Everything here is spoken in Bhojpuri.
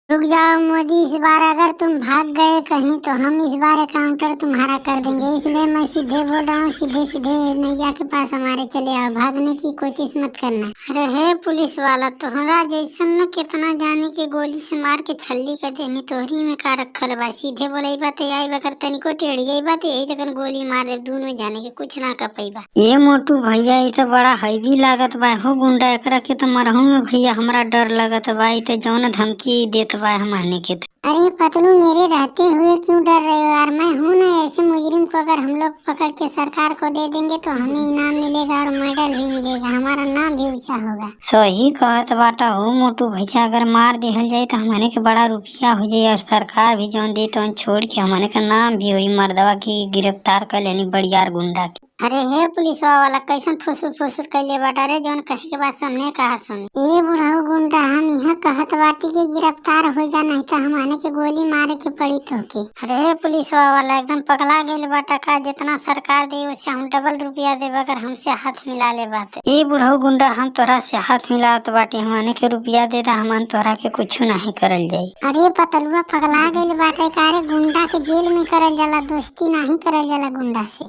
रुक जाओ मोदी, इस बार अगर तुम भाग गए कहीं तो हम इस बार काउंटर तुम्हारा कर देंगे। इसलिए मैं सीधे बोल रहा हूँ, सीधे सीधे नैया के पास हमारे चले आओ, भागने की कोशिश मत करना। अरे हे पुलिस वाला, तोहरा जैसन न कितना जाने के गोली से मार के छल्ली कर देनी, तोहरी में का रखल बा। सीधे बोलैबा ते आई बकर तनिको टेढ़ जाइबा ते यही जगन गोली मार दे, दोनों जाने के कुछ ना कर पैबा। ए मोटू भैया, इ त बड़ा हैवी लागत बा हो गुंडा, एकरा के त मरहू में भैया हमरा डर लगत बा। इ त जौन धमकी देत बा हमनी के त। अरे पतलू, मेरे रहते हुए क्यों डर रहे हो यार, मैं हूँ ना। ऐसे मुजरिम को अगर हम लोग पकड़ के सरकार को दे देंगे तो हमें इनाम मिलेगा और मेडल भी मिलेगा, हमारा नाम भी ऊंचा होगा। सही कहत बाटा हो मोटू भैया, अगर मार दिहल जाई त हमने के बड़ा रुपया हो जाई और सरकार भी जौन दी तौन छोड़ के हमने के नाम भी होई मर्दवा की गिरफ्तार कर लेनी बड़ियार गुंडा के। अरे हे पुलिसवा वाला, कैसन फुसुर फुसुर कैले बाटा रे, जौन कहे के बाद सामने कहा सुन। ए बुढ़ऊ गुंडा, हम यहाँ कहत बाटी के गिरफ्तार हो जा, नहीं तो हमने के गोली मारे के पड़ी तोके। अरे हे पुलिसवा वाला, एकदम पगला गेल बाटा का, जितना सरकार दे उससे हम डबल रुपया देब अगर हमसे हाथ मिला ले बात। ए बुढ़ऊ गुंडा, हम तोरा से हाथ मिलावत बाटी, हमने के रुपया दे दा, हमन तोरा के कुछ नहीं करल जाई। अरे पतलुआ पगला गेल बाटे का रे, गुंडा के जेल में करल जाला, दोस्ती नहीं करल जाला गुंडा से।